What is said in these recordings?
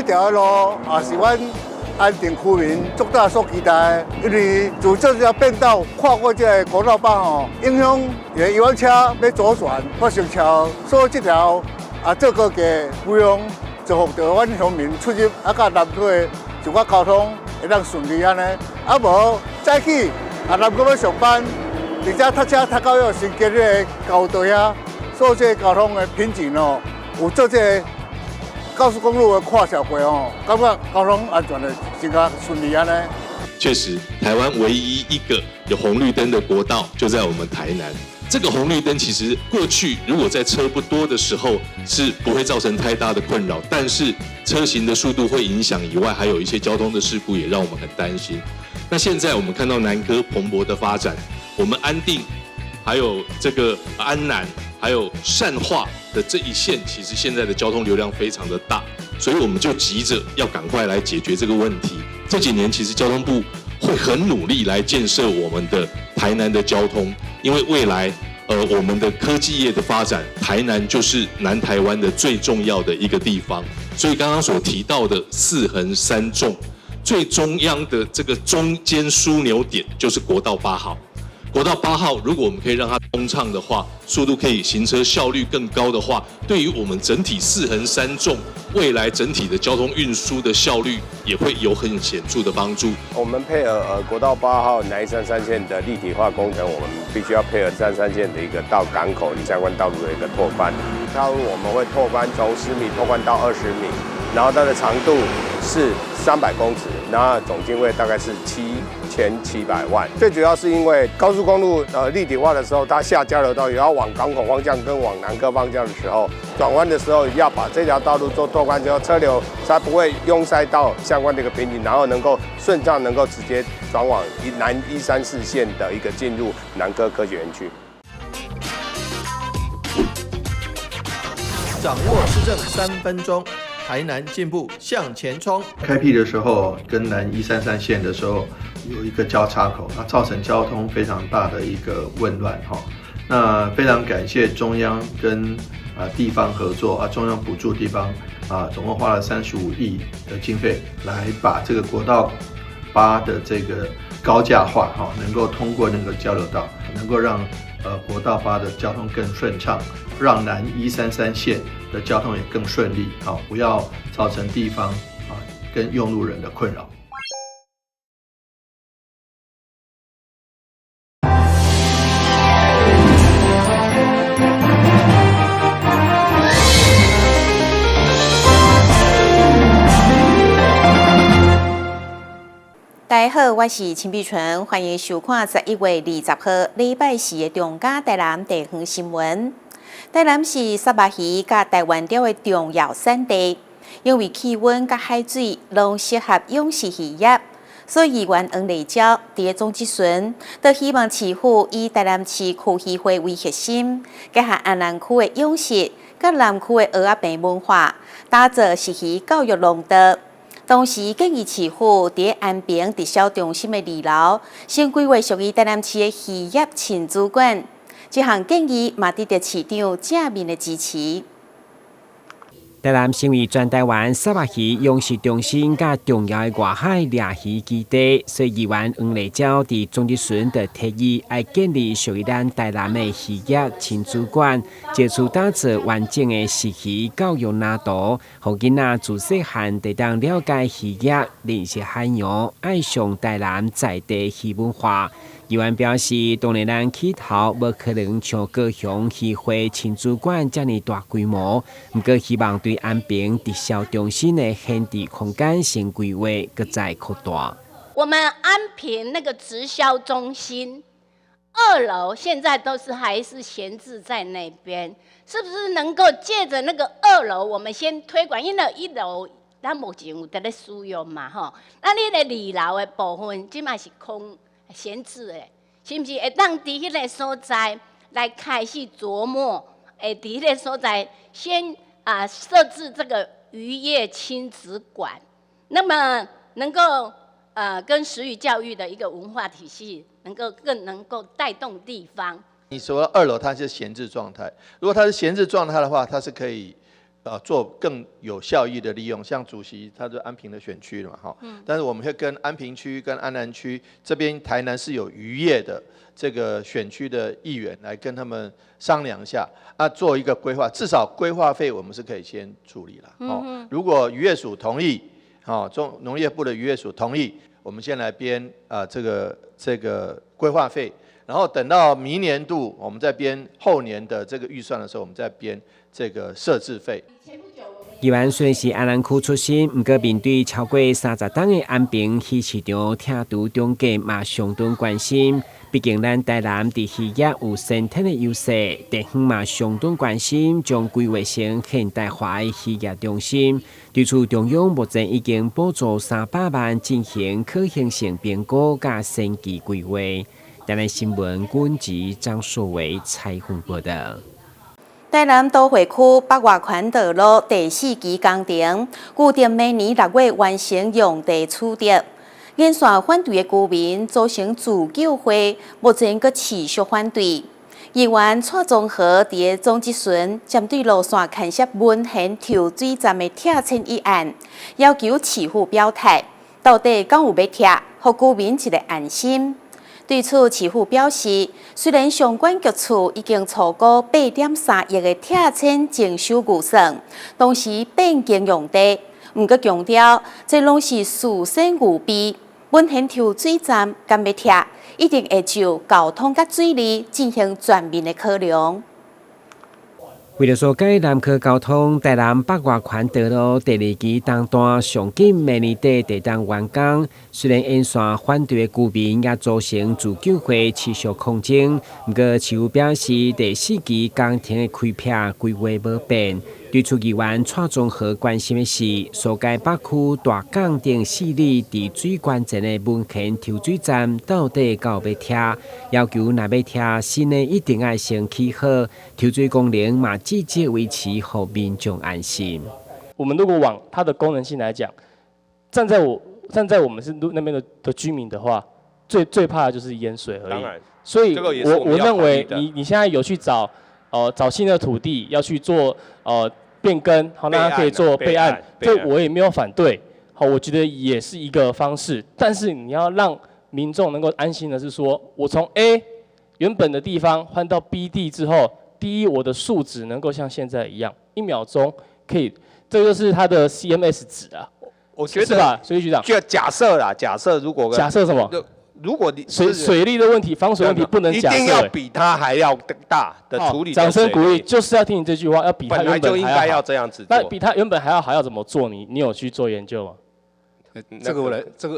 條路也是阮安平區民足早所期待的，因為自這條變道跨過這個國道八號，影響遊覽車欲左轉發生車禍，所以這條啊做高架不用造福著阮鄉民出入啊，佮南區的一寡交通會當順利按呢。啊無早起啊南區欲上班，直接塞車塞到彼個新街彼个交道遐，所以這個交通的瓶頸哦，有做這個高速公路的跨橋過哦，感覺交通安全的真較順利按呢。確實，台灣唯一一個有紅綠燈的國道就在我們台南。這個紅綠燈其實過去如果在車不多的時候是不會造成太大的困擾，但是車行的速度會影響以外，還有一些交通的事故也讓我們很擔心。那現在我們看到南科蓬勃的發展，我們安定，還有這個安南，還有善化的這一線，其實現在的交通流量非常的大，所以我們就急着要趕快來解決這個問題。這幾年其實交通部會很努力來建設我們的台南的交通，因為未來，我們的科技業的發展，台南就是南台灣的最重要的一個地方。所以剛剛所提到的四橫三縱，最中央的這個中間樞紐點就是國道八號。國道八號，如果我們可以讓它通暢的話，速度可以行車效率更高的話，對於我們整體四橫三縱未來整體的交通運輸的效率也會有很顯著的幫助。我們配合國道八號南一三三線的立體化工程，我們必須要配合三三線的一個到港口相關道路的一個拓寬。道路我們會拓寬從10米拓寬到20米，然後它的長度是300公尺，然後總經費大概是7700萬。最主要是因為高速公路立體化的時候，它下交流道也要往港口方向跟往南科方向的時候，轉彎的時候要把這條道路做拓寬之後，車流才不會擁塞到相關的一個瓶頸，然後能夠順暢能夠直接轉往南134線的一個進入南科科學園區。掌握市政3分鐘，台南進步向前衝。開闢的時候，跟南一三三線的時候有一個交叉口，那造成交通非常大的一個混亂哈。那非常感謝中央跟地方合作啊，中央補助地方啊，總共花了35億的經費來把這個國道八的這個高架化哈，能夠通過那個交流道，能夠讓國道八的交通更順暢，讓南一三三線的交通也更順利，好，不要造成地方啊跟用路人的困擾。大家好，我是陳碧純，歡迎收看11月20號禮拜四的中嘉台南地方新聞。台南是虱目魚佮台灣鯛的重要產地，因為氣溫佮海水攏適合養殖漁業，所以議員黃麗嬌佇咧總質詢，都希望市府以台南市區漁會為核心，結合安南區的養殖佮南區的蚵仔坪文化，打造食魚教育廊道。同時建議市府佇安平直銷中心的二樓，先規劃屬於台南市的漁業親子館。這項建議嘛得到市長正面的支持。台南成為全台灣虱目魚養殖中心佮重要的外海掠魚基地，所以議員黃麗嬌佇總質詢就提議，愛建立屬於咱台南的漁業親子館，藉此打造完整的食魚教育藍圖，予囡仔自細漢就當了解漁業、認識海洋、愛上台南在地魚文化。議員表示，當然咱起頭無可能像高雄漁會親子館遮爾大規模，毋過希望對安平直銷中心的閒置空間先規劃，閣再擴大。我們安平那個直銷中心二樓現在都是還是閒置在那邊，是不是能夠借著那個二樓，我們先推廣？因為一樓咱目前有佇咧使用嘛，吼，那你的二樓的部分，這馬是空閒置的，是毋是會當佇彼个所在來開始琢磨？會佇彼个所在先設置這個漁業親子館，那麼能夠跟食魚教育的一個文化體系，能夠更能夠帶動地方。你說二樓它是閒置狀態，如果它是閒置狀態的話，它是可以做更有效益的利用。像主席他是安平的选區了嘛，哈，但是我們會跟安平區、跟安南區這邊台南是有漁業的這個選區的議員來跟他們商量一下，啊，做一個規劃，至少規劃費我們是可以先處理了。哦，如果漁業署同意，哦，中農業部的漁業署同意，我們先來編啊這個規劃費，然後等到明年度我們再編後年的這個預算的時候，我們再編這個設置費。議員雖然是安南區出身，毋過面對超過30冬的安平魚市場拆除重建嘛相當關心。畢竟咱台南佇漁業有先天的優勢，地方嘛相當關心將規劃成現代化的漁業中心。對此，中央目前已經補助300萬進行可行性評估佮先期規劃。台南新聞軍籍張碩偉採訪報道。台南都會區北外環道路第四期工程，預定明年6月完成用地取得。沿線反對的居民組成自救會，目前閣持續反對。議員蔡宗和佇個總質詢，針對路線牽涉文賢抽水站的拆遷一案，要求市府表態，到底敢有欲拆，予居民一個安心。對此，市府表示，雖然相關局處已經粗估8.3億的拆遷徵收預算，同時變更用地，毋過強調，這攏是事先預備。文賢抽水站敢欲拆，一定會就交通佮水利進行全面的考量。為著疏解南區交通，台南北外環道路第二期東段上緊明年底會當完工。雖然沿線反對的居民也組成自救會持續抗爭，毋過市府表示第四期工程的開闢規劃無變。對此議員蔡宗和關心的是，疏解北區大港頂四里佇水關前的文賢抽水站到底敢有欲拆？要求若欲拆，新的一定愛先起好，抽水功能嘛至少維持，予民眾安心。我們如果往它的功能性來講，站在我們是那邊的居民的話，最最怕的就是淹水而已。所以我認為你現在有去找新的土地要去做變更，好，那可以做備案，這我也沒有反對，好，我覺得也是一個方式。但是你要讓民眾能夠安心的是說，我從 A 原本的地方換到 B 地之後，第一，我的數值能夠像現在一樣，1秒鐘可以，這就是它的 CMS 值啊。我覺得是吧，水利局長？就假設啦，假設如果假設什麼？如果你水利的問題、防水問題不能假設，一定要比它還要大的處理。掌聲鼓勵，就是要聽你這句話，要比它原本本來就應該要這樣子。那比它原本還要好，要怎麼做？你有去做研究嗎？這個我來，這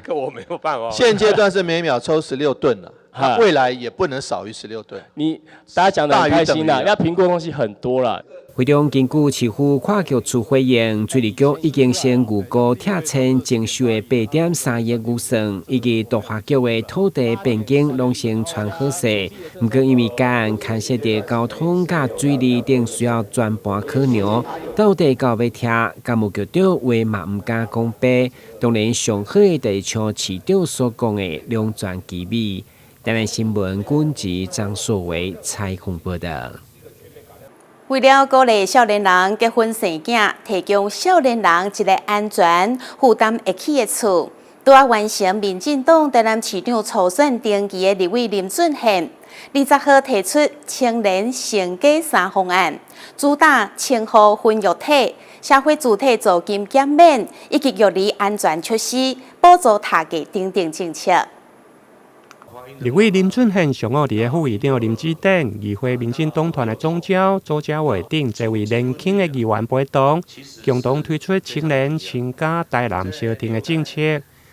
個我沒有辦法。現階段是每秒抽16噸了，未來也不能少於16噸。你大家講得很開心啦，要評估的東西很多啦。會中根據市府跨局處回應，水利局已經先預估拆遷徵收的8.3億預算，以及都發局的土地變更攏先傳好勢。毋過因為該案牽涉著交通佮水利等需要全盤考量，到底敢有欲拆，工務局長話嘛毋敢講白。當然上好的就是像市長所講的兩全其美。台南新聞軍籍張碩偉採訪報道。為了鼓勵少年人結婚生囝，提供少年人一个安全、負擔會起的厝，拄仔完成民進黨台南市長初選登記的立委林俊憲，20號提出青年成家三方案，主打青戶婚育體、社會主體租金減免以及育兒安全措施、補助讀冊等等政策。立委林俊憲上午佇个副議長林志典、議會民進黨團的總召周家偉等濟位年輕的議員陪同，共同推出青年成家台南相挺的政策。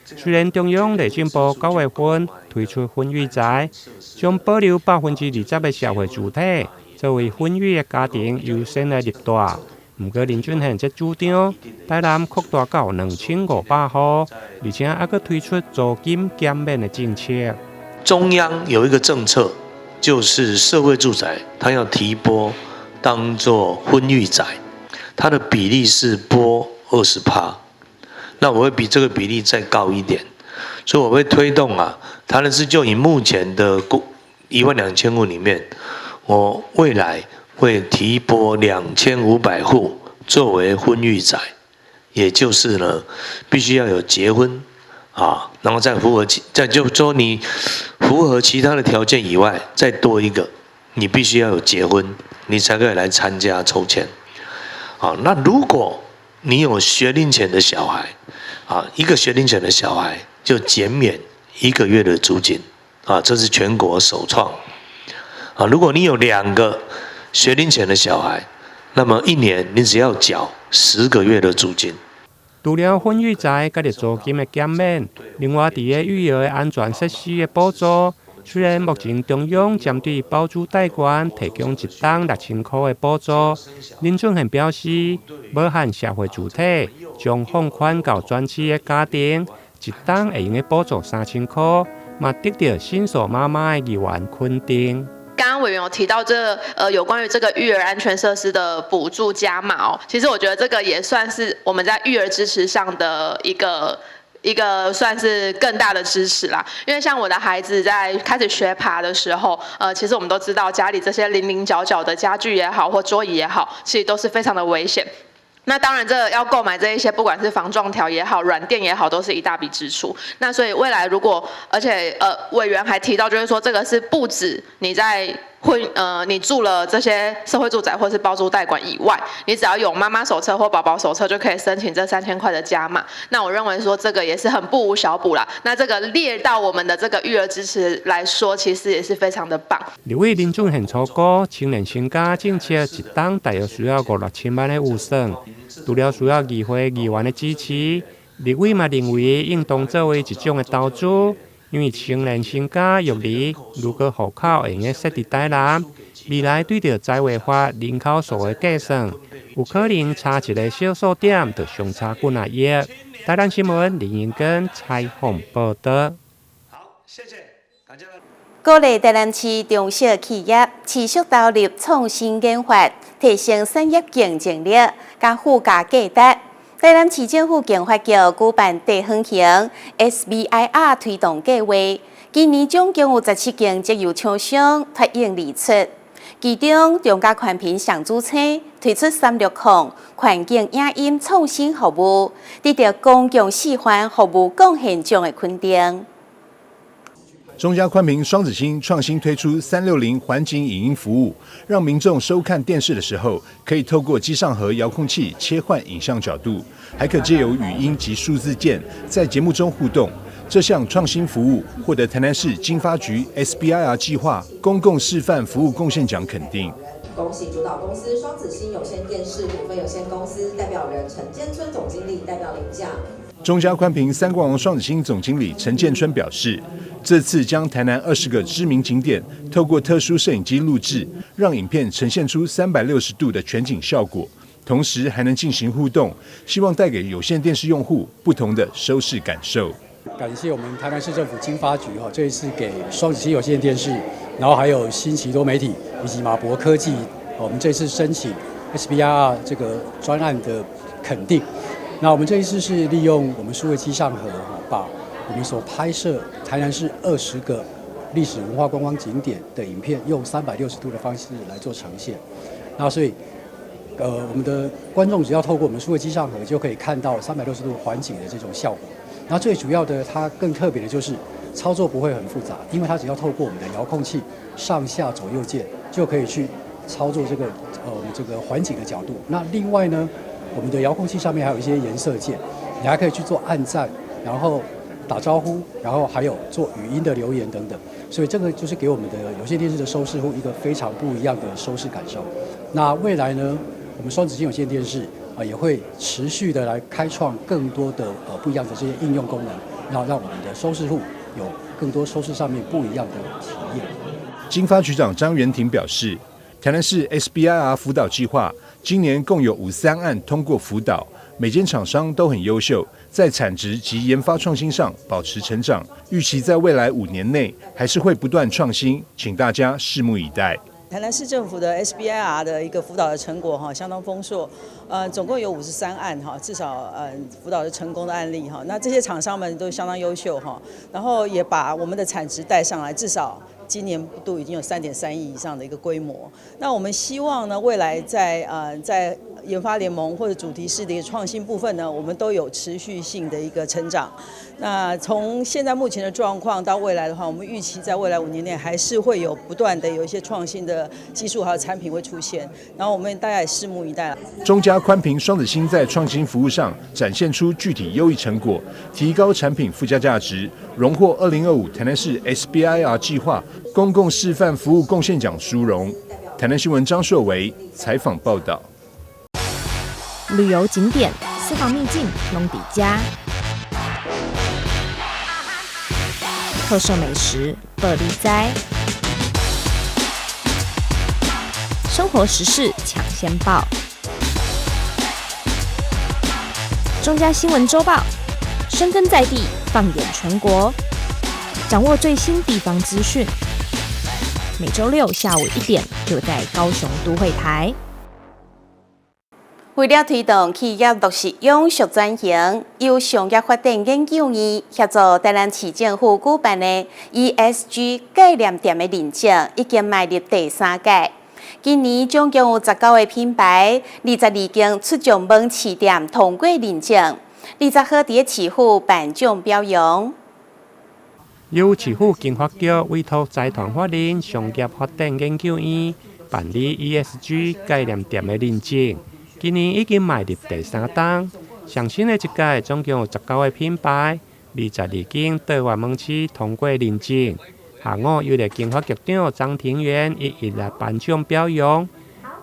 雖然中央內政部9月份推出婚育宅，將保留20%的社會住宅作為婚育的家庭優先來入住。毋過林俊憲則主張台南擴大到2500戶，而且猶閣推出租金減免的政策。中央有一個政策，就是社會住宅，它要提撥當做婚育宅，它的比例是撥20%，那我會比這個比例再高一點，所以我會推動啊，台南市就以目前的1萬2千戶裡面，我未來會提撥2500戶作為婚育宅，也就是呢，必須要有結婚啊，然後再符合再就說你符合其他的條件以外，再多一個，你必須要有結婚，你才可以來參加抽籤。啊，那如果你有學齡前的小孩，啊，一個學齡前的小孩就減免一個月的租金，啊，這是全國首創。啊，如果你有兩個學齡前的小孩，那麼一年你只要繳10個月的租金。除了婚育宅佮租金的減免，另外佇个育兒的安全設施的補助，雖然目前中央針對包租代管提供一冬6000箍的補助，林俊憲表示，無限社會主體將放寬到全市的家庭，一冬會用得補助3000箍，嘛得到新手媽媽的議員肯定。剛剛委員有提到這個，有關於這個育兒安全設施的補助加碼哦，其實我覺得這個也算是我們在育兒支持上的一個算是更大的支持啦。因為像我的孩子在開始學爬的時候，其實我們都知道家裡這些零零角角的家具也好，或桌椅也好，其實都是非常的危險。那當然，這個要購買這一些，不管是防撞條也好，軟墊也好，都是一大筆支出。那所以未來如果，而且委員還提到，就是說這個是不止你在婚你住了這些社會住宅或是包租代管以外，你只要有媽媽手冊或寶寶手冊，就可以申請這3000塊的加碼。那我認為說這個也是很不無小補啦。那這個列到我們的這個育兒支持來說，其實也是非常的棒。立委林俊憲初估青年新家政策一冬大約需要五六千萬的預算，除了需要議會議員的支持，立委嘛認為應當作為一種的投資。因為青年新家育兒，如果戶口會用得設佇台南，未來對著宅劃法人口數的計算，有可能差一個小數點就相差幾若億。台南新聞林英根採訪報道。好，謝謝。鼓勵台南市中小企業持續投入創新研發，提升產業競爭力，佮附加價值。台南市政府研發局舉辦地方型 SBIR 推動計劃，今年總共有17間績優廠商脫穎而出，其中中嘉寬頻上主星推出360環境影音創新服務，得到公共示範服務貢獻獎的肯定。中嘉寬頻雙子星創新推出360環景影音服務，讓民眾收看電視的時候，可以透過機上盒遙控器切換影像角度，還可借由語音及數字鍵在節目中互動。這項創新服務獲得台南市經發局 SBIR 計劃公共示範服務貢獻獎肯定。恭喜主導公司雙子星有線電視股份有限公司代表人陳建春總經理代表領獎。中嘉寬頻三光王雙子星總經理陳建春表示，這次將台南20個知名景點透過特殊攝影機錄製，讓影片呈現出360度的全景效果，同時還能進行互動，希望帶給有線電視用戶不同的收視感受。感謝我們台南市政府經發局哈，這一次給雙子星有線電視，然後還有新奇多媒體以及馬博科技，我們這次申請 SBIR 這個專案的肯定。那我們這一次是利用我們數位機上盒，把我們所拍攝台南市20個歷史文化觀光景點的影片，用360度的方式來做呈現。那所以，我們的觀眾只要透過我們數位機上盒，就可以看到360度環景的這種效果。那最主要的，它更特別的就是操作不會很複雜，因為它只要透過我們的遙控器上下左右鍵，就可以去操作這個我們這個環景的角度。那另外呢，我們的遙控器上面還有一些顏色鍵，你還可以去做按讚，然後打招呼，然後還有做語音的留言等等。所以這個就是給我們的有線電視的收視戶一個非常不一樣的收視感受。那未來呢，我們雙子星有線電視啊也會持續的來開創更多的不一樣的這些應用功能，然後讓我們的收視戶有更多收視上面不一樣的體驗。經發局長張元廷表示，台南市 SBIR 輔導計劃今年共有53案通過輔導，每間廠商都很優秀，在產值及研發創新上保持成長，預期在未來5年內還是會不斷創新，請大家拭目以待。台南市政府的 SBIR 的一個輔導的成果哈，相當豐碩，總共有53案哈，至少輔導的成功的案例哈，那這些廠商們都相當優秀哈，然後也把我們的產值帶上來，至少今年度已經有3.3億以上的一個規模。那我們希望呢，未來在研發聯盟或者主題式的一個創新部分呢，我們都有持續性的一個成長。那從現在目前的狀況到未來的話，我們預期在未來5年內還是會有不斷的有一些創新的技術還有產品會出現。然後我們大家也拭目以待。中嘉寬頻雙子星在創新服務上展現出具體優異成果，提高產品附加價值，榮獲2025台南市 SBIR 計劃公共示範服務貢獻獎殊榮。台南新聞張碩維採訪報道。旅遊景點、私房秘境攏佇遮，特色美食報你知，生活時事搶先報，中嘉新聞週報，深耕在地，放眼全國，掌握最新地方資訊。每週六下午1點，就在高雄都會台。為了推動企業落實永續轉型，由商業發展研究院協助台南市政府舉辦的 ESG 概念店的認證，已經邁入第三屆。今年總共有19個品牌，22間出獎門市店通過認證。20號佇市府頒獎表揚。由市府經發局委託財團法人商業發展研究院辦理 ESG 概念店的認證。今年已經邁入第三冬，上新的一屆總共有19個品牌，22間桌外門市通過認證。下午由經發局長張廷元一一來頒獎表揚。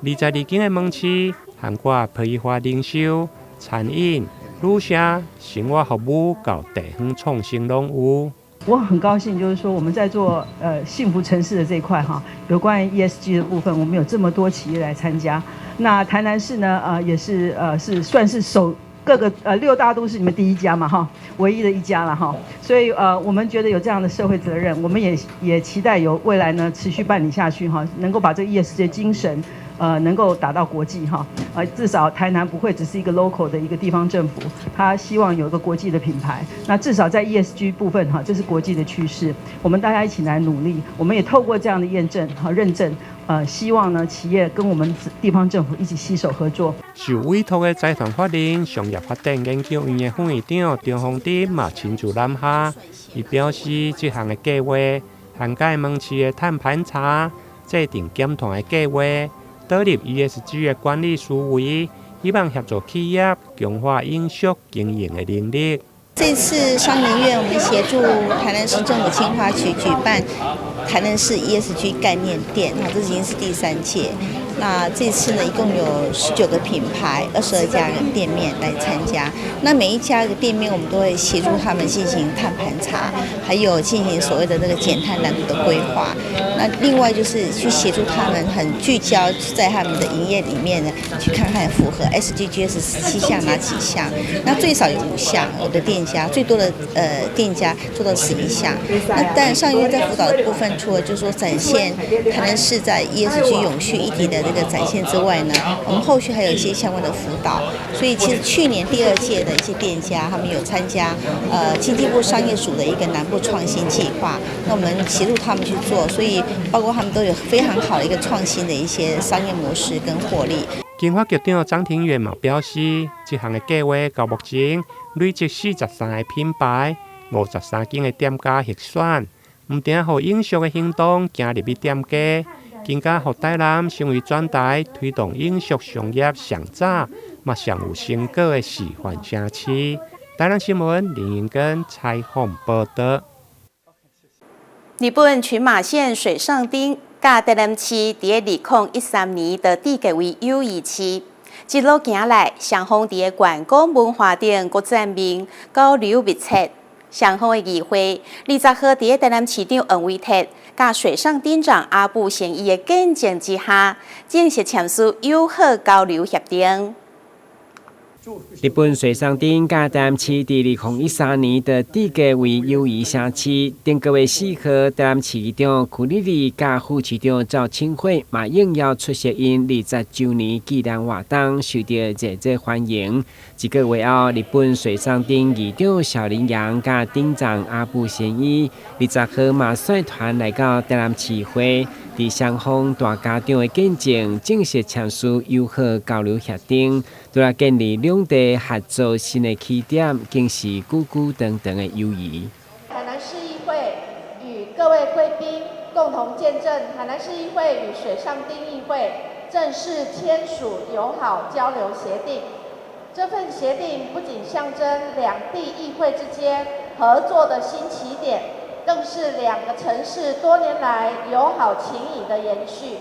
22間的門市涵蓋批發零售、餐飲、旅社、生活服務到地方創新攏有。我很高興，就是說我們在做幸福城市的這一塊哈，有關於 ESG 的部分，我們有這麼多企業來參加。那台南市呢，也是是算是首各個六大都市裡面第一家嘛哈，唯一的一家了哈。所以我們覺得有這樣的社會責任，我們也期待有未來呢持續辦理下去哈，能夠把這個 ESG 精神能夠打到國際哈，至少台南不會只是一個 local 的一個地方政府，他希望有一個國際的品牌。那至少在 ESG 部分哈，這是國際的趨勢，我們大家一起來努力。我們也透過這樣的驗證和認證，希望呢企業跟我們地方政府一起攜手合作。受委託的財團法人商業發展研究院的副院長張宏德嘛親自南下，伊表示這項的計劃涵蓋門市的碳盤查、制定減碳的計劃。導入 ESG 的管理思維，希望協助企業強化永續經營的能力。這次商研院，我們協助台南市政府經發局舉辦台南市 ESG 概念店，哈，這已經是第三屆。那這次呢，一共有19個品牌、22家的店面來參加。那每一家的店面，我們都會協助他們進行碳盤查，還有進行所謂的那個減碳藍圖的規劃。那另外就是去協助他們很聚焦在他們的營業裡面呢，去看看符合 SDGs 17項哪幾項。那最少有5項，有的店家最多的店家做到11項。那但上月在輔導的部分，除了就是說展現台南市在 ESG 永續議題的這個展現之外呢，我們後續還有一些相關的輔導。所以其實去年第二屆的一些店家，他們有參加經濟部商業署的一個南部創新計劃，那我們協助他們去做，所以包括他們都有非常好的一個創新的一些商業模式跟獲利。經發局長張廷元嘛表示，這項的計劃到目前累積43個品牌、53間的店家入選，毋但予永續的行動行入去店家，更加予台南成為全台推動永續商業上早嘛上有成果的示範城市。台南新聞林英根採訪報導。日本群馬縣水上町佮台南市佇2013年就締結為友誼市，一路行來，雙方佇觀光文化頂各層面交流密切。雙方的議會20號佇台南市長黃偉哲佮水上町長阿部賢一的見證之下，正式簽署友好交流協定。日本水上町佮台南市佇2013年的締結為友誼城市，頂個月4號，台南市長邱莉莉佮副市長趙清惠嘛應邀出席𪜶20週年紀念活動，受到熱烈歡迎。一個月後，日本水上町議長小林洋佮町長阿部賢一，20號嘛率團來到台南市會，佇雙方大家長的見證，正式簽署友好交流協定，除了建立兩地合作新的起點，更是久久長長的友誼。台南市議會與各位貴賓共同見證台南市議會與水上町議會正式簽署友好交流協定。這份協定不僅象徵兩地議會之間合作的新起點，更是兩個城市多年來友好情誼的延續。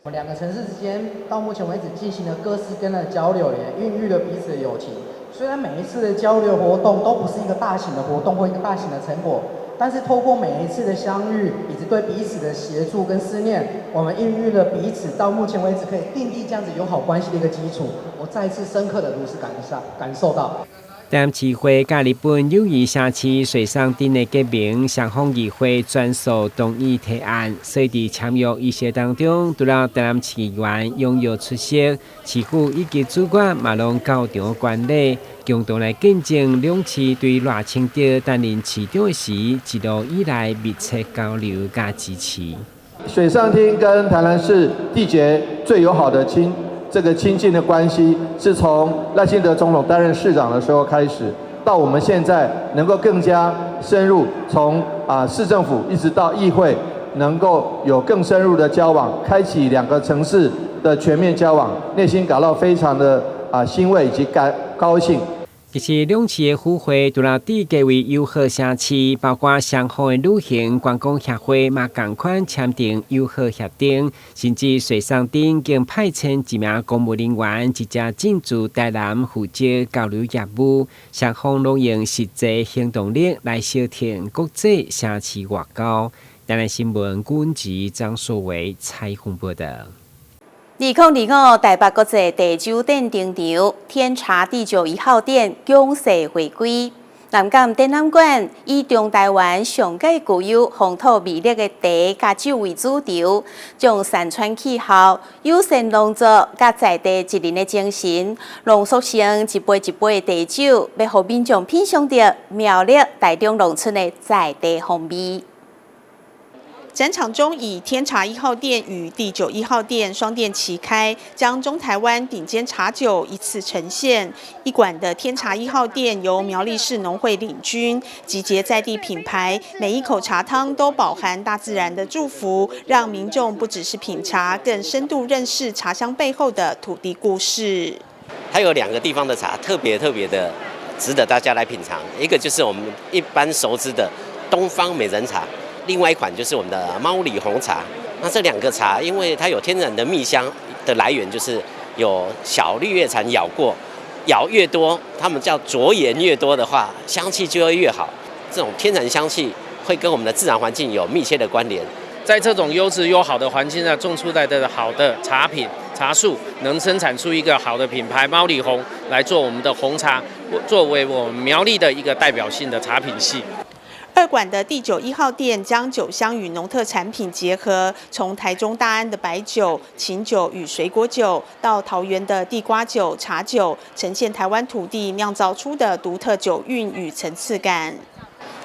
我們兩個城市之間到目前為止進行了各式各樣的交流，也孕育了彼此的友情。雖然每一次的交流活動都不是一個大型的活動或一個大型的成果，但是透過每一次的相遇，以及對彼此的協助跟思念，我們孕育了彼此到目前為止可以訂立這樣子友好關係的一個基礎。我再次深刻的如此感受到。台南市會佮日本友誼城市水上町的結盟，雙方議會全數同意提案，所以佇簽約儀式當中，除了台南市議員踴躍出席，市府以及主管嘛攏到場觀禮，共同來見證兩市對賴清德擔任市長時一路以來密切交流佮支持。水上町跟台南市締結最友好的親近的關係，是從賴清德總統擔任市長的時候開始，到我們現在能夠更加深入，從市政府一直到議會，能夠有更深入的交往，開啟兩個城市的全面交往，內心感到非常的欣慰以及感高興。其實兩市的府會除了締結為友好城市，包括雙方的旅行觀光協會嘛仝款簽訂友好協定，甚至水上町更派遣一名公務人員直接進駐台南負責交流業務，雙方攏用實際行動力來相挺國際城市外交。台南新聞阮吉張碩維採訪報導。2025台北國際茶酒展登場，天茶地酒一號店強勢回歸。南港展覽館以中台灣上蓋具有風土魅力的茶佮酒為主軸，將山川氣候、友善農作佮在地職人的精神，濃縮成一杯一杯的茶酒，欲予民眾品嚐著苗栗台中農村的在地風味。展場中以天茶一號店與地酒一號店雙店齊開，將中台灣頂尖茶酒一次呈現。一館的天茶一號店由苗栗市農會領軍，集結在地品牌，每一口茶湯都飽含大自然的祝福，讓民眾不只是品茶，更深度認識茶香背後的土地故事。它有兩個地方的茶特別特別的值得大家來品嘗，一個就是我們一般熟知的東方美人茶。另外一款就是我們的貓里紅茶，那這兩個茶，因為它有天然的蜜香的來源，就是有小綠葉蟬咬過，咬越多，它們叫啄螫越多的話，香氣就會越好。這種天然香氣會跟我們的自然環境有密切的關聯。在這種優質優好的環境下種出來的好的茶品、茶樹，能生產出一個好的品牌貓里紅來做我們的紅茶，作為我們苗栗的一個代表性的茶品系。二館的地酒一號店將酒香與農特產品結合，從台中大安的白酒、琴酒與水果酒，到桃園的地瓜酒、茶酒，呈現台灣土地釀造出的獨特酒韻與層次感。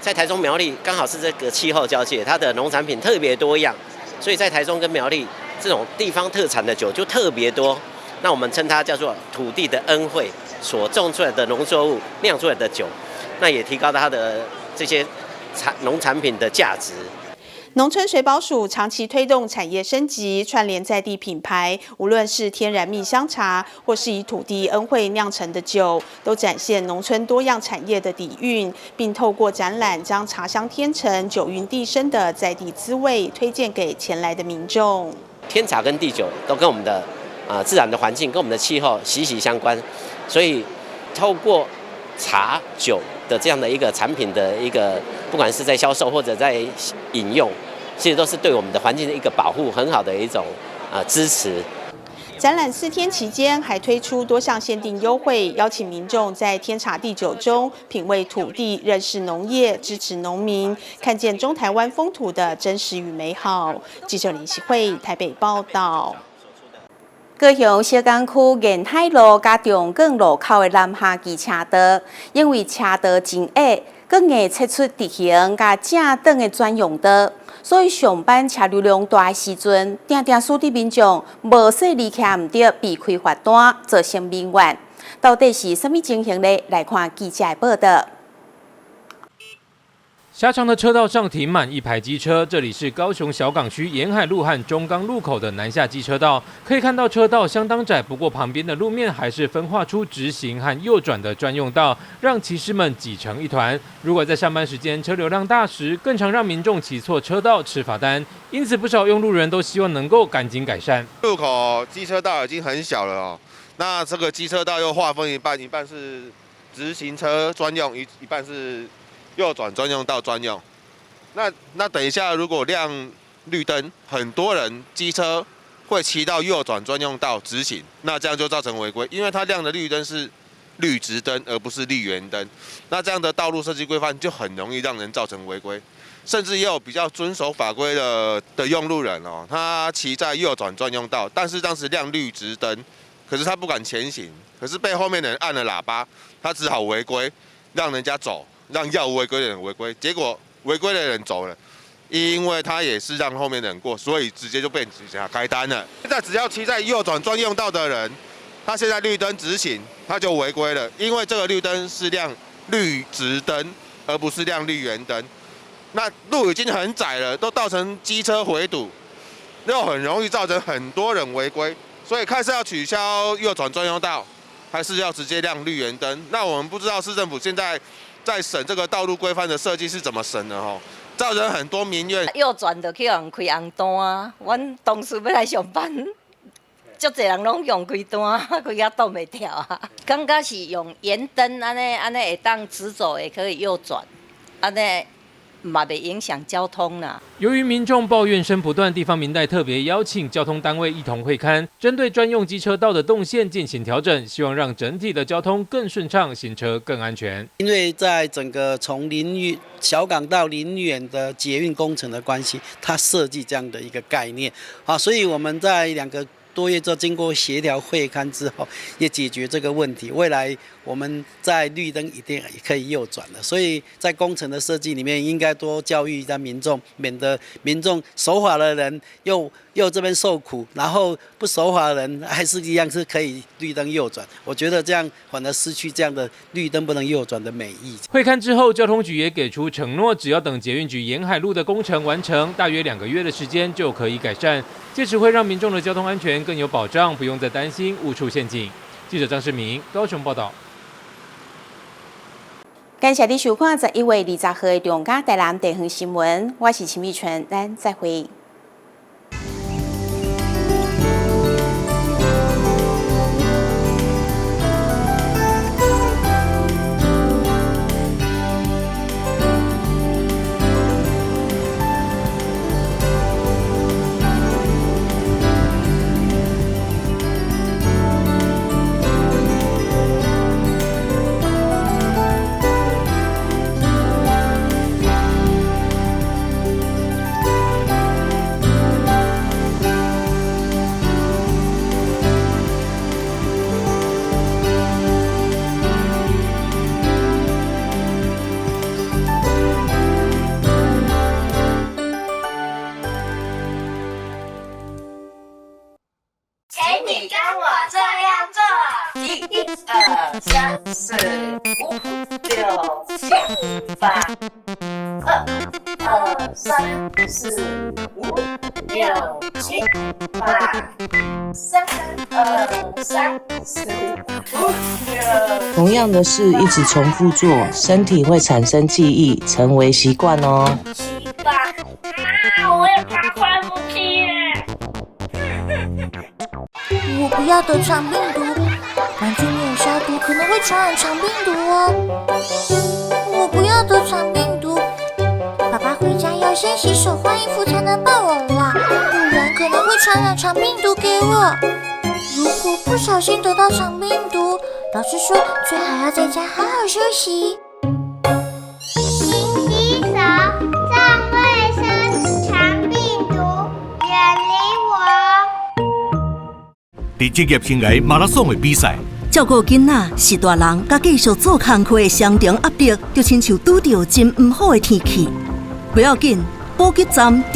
在台中苗栗剛好是這個氣候交界，它的農產品特別多樣，所以在台中跟苗栗這種地方特產的酒就特別多。那我們稱它叫做土地的恩惠，所種出來的農作物釀出來的酒，那也提高了它的這些農產品的價值。農村水保署長期推動產業升級，串聯在地品牌，無論是天然蜜香茶，或是以土地恩惠釀成的酒，都展現農村多樣產業的底蘊，並透過展覽將茶香天成、酒韻地生的在地滋味推薦給前來的民眾。天茶跟地酒都跟我們的自然的環境跟我們的氣候息息相關，所以透過茶酒的這樣的一個產品的一個，不管是在銷售或者在飲用，其實都是對我們的環境的一個保護，很好的一種支持。展览4天期间，还推出多项限定优惠，邀请民众在天茶地酒中品味土地、认识农业、支持农民，看见中台湾风土的真实与美好。记者林喜慧台北报道。高雄小港区沿海路佮中港路口的南下机车道，因为车道真狭，阁硬切出直行佮正转的专用道，所以上班车流量大的时阵，定定使得民众无细离徛毋著，被开罚单，造成民怨。到底是啥物情形呢？来看记者的报道。狭长的车道上停满一排机车，这里是高雄小港区沿海路和中港路口的南下机车道。可以看到车道相当窄，不过旁边的路面还是分化出直行和右转的专用道，让骑士们挤成一团。如果在上班时间车流量大时，更常让民众骑错车道吃罚单。因此，不少用路人都希望能够赶紧改善。路口机车道已经很小了哦，那这个机车道又划分一半，一半是直行车专用，一半是右转专用道专用，那等一下，如果亮绿灯，很多人机车会骑到右转专用道直行，那这样就造成违规，因为它亮的绿灯是绿直灯，而不是绿圆灯，那这样的道路设计规范就很容易让人造成违规，甚至也有比较遵守法规的用路人哦，他骑在右转专用道，但是当时亮绿直灯，可是他不敢前行，可是被后面的人按了喇叭，他只好违规，让人家走。让要违规的人违规，结果违规的人走了，因为他也是让后面的人过，所以直接就被警察开单了。现在只要骑在右转专用道的人，他现在绿灯直行，他就违规了，因为这个绿灯是亮绿直灯，而不是亮绿圆灯。那路已经很窄了，都造成机车回堵，又很容易造成很多人违规，所以看是要取消右转专用道，还是要直接亮绿圆灯？那我们不知道市政府现在在审这个道路规范的设计是怎么审的吼，造成很多民怨。右转就去予人开红单啊！阮同事欲来上班，足济人拢用开单，开甲挡袂牢啊。感觉是用圆灯按呢按呢会当直走，也可以右转，按呢嘛袂影响交通啦。由于民众抱怨声不断，地方民代特别邀请交通单位一同会勘，针对专用机车道的动线进行调整，希望让整体的交通更顺畅，行车更安全。因为在整个从林园小港到林园的捷运工程的关系，它设计这样的一个概念啊，所以我们在2个多月之后，经过协调会勘之后，也解决这个问题。未来我们在绿灯一定也可以右转的，所以在工程的设计里面，应该多教育一下民众，免得民众守法的人又这边受苦，然后不守法的人还是一样是可以绿灯右转。我觉得这样反而失去这样的绿灯不能右转的美意。会勘之后，交通局也给出承诺，只要等捷运局沿海路的工程完成，大约2个月的时间就可以改善。届时会让民众的交通安全更有保障，不用再担心误触陷阱。记者张世明高雄报道。感谢你收看11月20号的中嘉台南地方新闻，我是陈美纯，咱再会。1、2、3、4、5、6、7、8，2、2、3、4、5、6、7、8，3、2、3、4、5、6。同样的事一直重复做，身体会产生记忆，成为习惯哦。7、8，啊！我也怕快不起耶。我不要得肠病毒，环境没有消毒可能会传染肠病毒哦。我不要得肠病毒，爸爸回家要先洗手换衣服才能抱我啦，不然可能会传染肠病毒给我。如果不小心得到腸病毒，老師說最好要在家好好休息。勤洗手，重衛生，腸病毒遠離我。佇職業生涯馬拉松的比賽，照顧囡仔是大人，佮繼續做工課的雙重壓力，就親像拄著真毋好的天氣。不要緊，補給站。